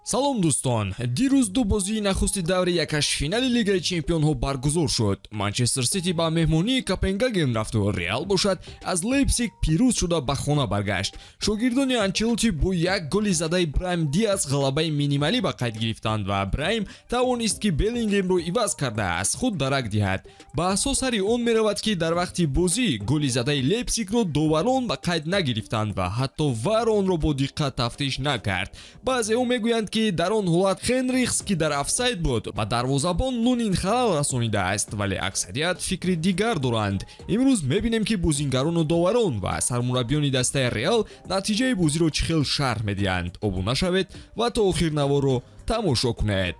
Салом дӯстон! Дирӯз ду бозии нахусти даври якашфинали Лигаи чемпионҳо баргузор шуд. Манчестер Сити ба меҳмонии Копенгаген рафту Реал бошад аз Лейпсиг пирӯз шуда ба хона баргашт. Шогирдони Анчелоти бо як голи задаи Браим Диас ғалабаи минималӣ ба қайд гирифтанд ва Браим тавонист, ки Беллингемро иваз карда аз худ дарак диҳад. Баҳсҳо сари он меравад, ки дар вақти бозӣ голи задаи Лейпсигро доварон ба қайд нагирифтанд ва ҳатто ВАР онро бо диққат тафтиш накард. Баъзеҳо мегӯянд, ки дар он ҳолат Хенрихс, ки дар офсайд буд, ба дарвозабон Лунин халал расонидааст, вале аксарият фикри дигар доранд. Имрӯз мебинем, ки бозингарону доварон ва сармураббиёни дастаи Реал натиҷаи бозиро чӣ хел шарҳ медиҳанд. Обуна шавед ва то охир наворро тамошо кунед.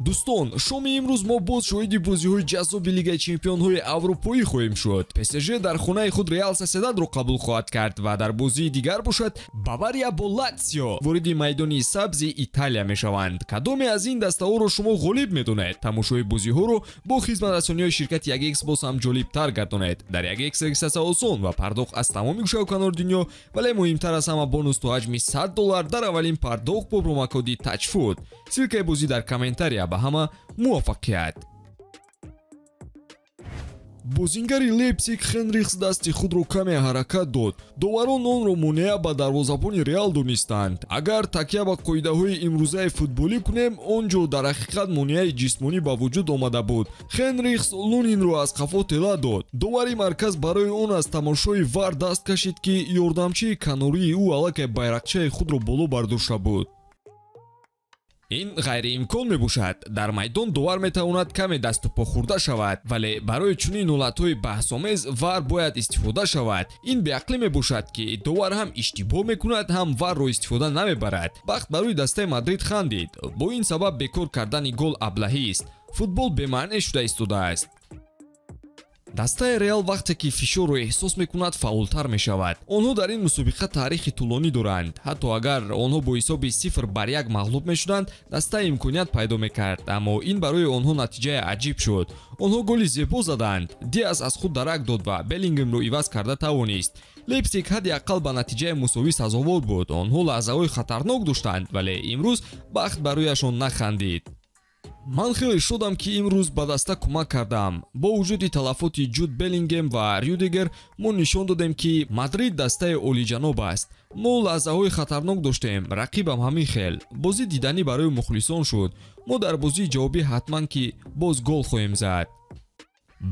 Дӯстон, шоми имрӯз мо боз шоҳиди бозиҳои ҷаззоби Лигаи чемпионҳои аврупоӣ хоҳем шуд. ПСЖ дар хонаи худ Реал Соседадро қабул хоҳад кард ва дар бозии дигар бошад Бавария бо Латсио вориди майдони сабзи Италия мешаванд. Кадоме аз ин дастаҳоро шумо ғолиб медонед? Тамошои бозиҳоро бо хизматрасониҳои ширкати 1x боз ҳам ҷолибтар гардонед. Дар 1x регистратсия осон ва пардохт аз тамоми гӯшаву канори дунё, вале муҳимтар аз ҳама бонус то ҳаҷми $100 дар аввалин пардохт бо промокоди TAJFOOD. Ссылкаи бозӣ дар комментария. Ба ҳама муваффақият. Бозингари Лейпсиг Хенрихс дасти худро каме ҳаракат дод. Доварон онро монеа ба дарвозабони Реал донистанд. Агар такя ба қоидаҳои имрӯзаи футболӣ кунем, он ҷо дар ҳақиқат монеаи ҷисмонӣ ба вуҷуд омада буд. Хенрихс Лунинро аз қафо тела дод. Довари марказ барои он аз тамошои ВАР даст кашид, ки ёрдамчии канории ӯ аллакай байрақчаи худро боло бардошта буд. Ин ғайриимкон мебошад. Дар майдон довар метавонад каме дасту по хӯрда шавад, вале барои чунин ҳолатҳои баҳсомез ВАР бояд истифода шавад. Ин беақлӣ мебошад, ки довар ҳам иштибоҳ мекунад, ҳам ВАРро истифода намебарад. Бахт барои дастаи Мадрид хандид. Бо ин сабаб бекор кардани гол аблаҳист. Футбол бемаъне шуда истодааст. Дастаи Реал вақте ки фишорро эҳсос мекунад, фаъолтар мешавад. Онҳо дар ин мусобиқа таърихи тӯлонӣ доранд. Ҳатто агар онҳо бо ҳисоби 0-1 мағлуб мешуданд, даста имконият пайдо мекард, аммо ин барои онҳо натиҷаи аҷиб шуд. Онҳо голи зебо заданд. Диас аз худ дарак дод ва Беллингемро иваз карда тавонист. Лейпсиг ҳадди ақал ба натиҷаи мусовӣ сазовор буд. Онҳо лаҳзаҳои хатарнок доштанд, вале имрӯз бахт барояшон нахандид. Ман хеле шодам, ки имрӯз ба даста кӯмак кардам. Бо вуҷуди талафоти Ҷуд Беллингем ва Рюдигер мо нишон додем, ки Мадрид дастаи олиҷаноб аст. Мо лаҳзаҳои хатарнок доштем, рақибам ҳамин хел. Бозӣ диданӣ барои мухлисон шуд. Мо дар бозии ҷавобӣ ҳатман ки боз гол хоҳем зад.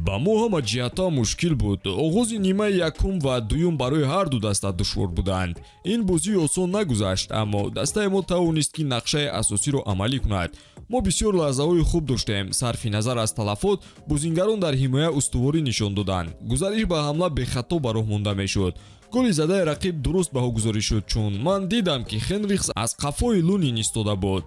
Ба мо ҳама ҷиҳатҳо мушкил буд. Оғози нимаи якум ва дуюм барои ҳар ду даста душвор буданд. Ин бозӣ осон нагузашт, аммо дастаи мо тавонист, ки нақшаи асосиро амалӣ кунад. Мо бисёр лаҳзаҳои хуб доштем. Сарфи назар аз талафот, бозингарон дар ҳимоя устуворӣ нишон доданд. Гузариш ба ҳамла бехато ба роҳ монда мешуд. Голи задаи рақиб дуруст баҳогузорӣ шуд, чун ман дидам, ки Хенрихс аз қафои Лунин истода буд.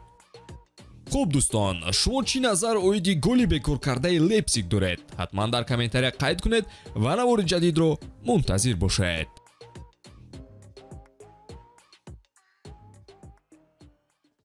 Хуб дӯстон, шумо чӣ назар оиди голи бекоркардаи Лейпсиг доред? Ҳатман дар комментария қайд кунед ва навори ҷадидро мунтазир бошед.